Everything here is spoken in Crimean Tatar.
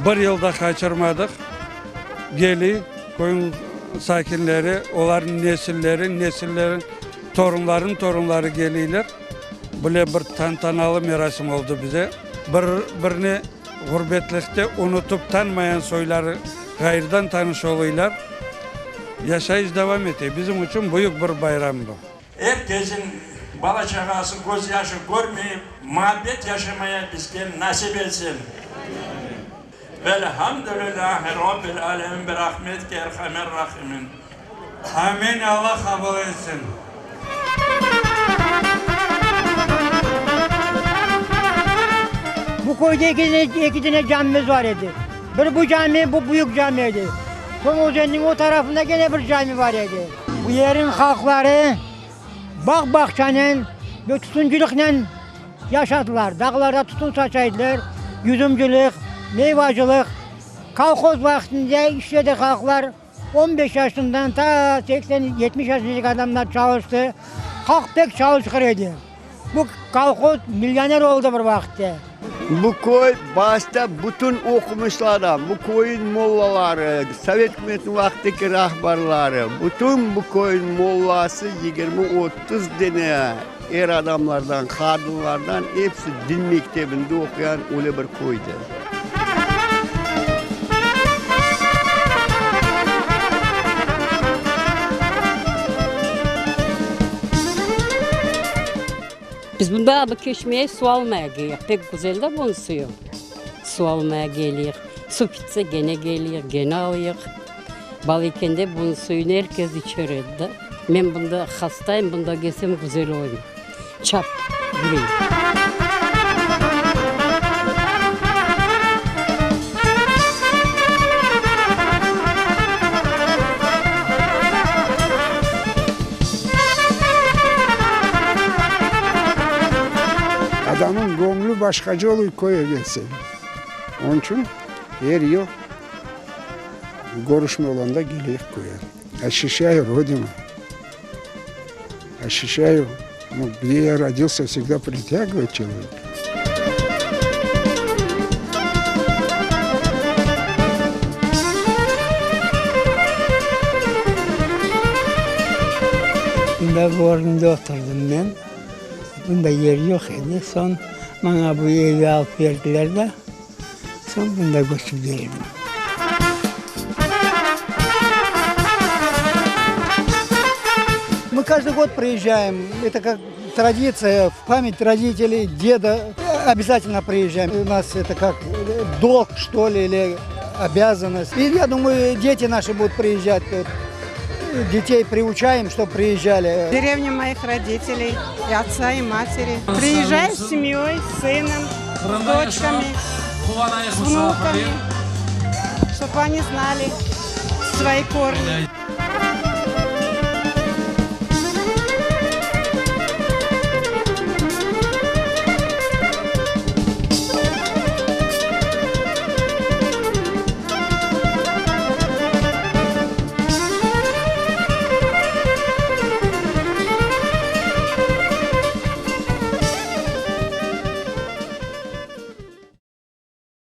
Bir yıl da qaçırmadıq. Geliy, köyniñ sakinleri, olarnıñ nesilleri, nesilleri, torunlarınıñ torunları geliyler. Böyle bir tantanalı merasim oldı bize. Bir birini ğurbetlikte unutıp tanmayan soyları ğayrıdan tanış oluylar. Yaşayış devam ete. Bizim içün büyük bir bayram bu. Er kesin bala-çağası közyaşı körmeyip, muabbet yaşamaya bizge nasip etsin. Velhamdülillâhi Rabbil âlemin birahmetike erhamer rahimin. Amin, Alla qabul etsin. Bu köyde eki dene camimiz bar edi. Bir bu cami, bu büyük cami edi. Soñ özenniñ o tarafında kene bir cami bar edi. Bu yerniñ halqları bağ-bağçanen ve tütüncılıqnen yaşadılar. Dağlarda tütün saça ediler, yüzümcilik, meyvacılıq. Kolhoz vaqtında işledi halqlar. On beş yaşından ta 80, 70 yaşındaki adamlar çalıştı. Halq pek çalışqır edi. Bu kolhoz millioner oldı bir vaqıtte. Bu köy başta bütün oqumışlı adam, bu köyün mollaları, Sovet ükümetiniñ vaqıttaki rahbarları, bütün bu köyün mollası 20-30 dene er adamlardan, qadınlardan episi din mektebinde oquyan öyle bir köydi. Biz bunda bu çeşmeye suv almaya keliyik. Pek güzel da bunıñ suyu. Suv almaya keliyik. Suv bitse gene keliyik, gene alıyıq. Bala ekende bunıñ suyunı er kes içer edi da. Men bunda hastayım, bunda kelsem güzel olayım. Çap yüreyim. Adamnıñ göñlü başqaca oluy köye kelse. Onıñ içün er yıl körüşme olanda keleyik köye. Oşuşayu Rodinu. Oşuşayu, nu, gde ya rodilsâ, vsegda pritягивает çeloveka. Mında bu orunda oturdım men. Bunda yer yoq edi. Soñ maña bu evi alıp berdiler de, soñ bunda köçip keldim. Мы каждый год приезжаем. Это как традиция, в память родителей, деда. Обязательно приезжаем. У нас это как долг, что ли, или обязанность. И я думаю, дети наши будут приезжать. Детей приучаем, чтобы приезжали. Деревня моих родителей, и отца, и матери. Приезжаю с семьей, с сыном, с дочками, с внуками, чтобы они знали свои корни.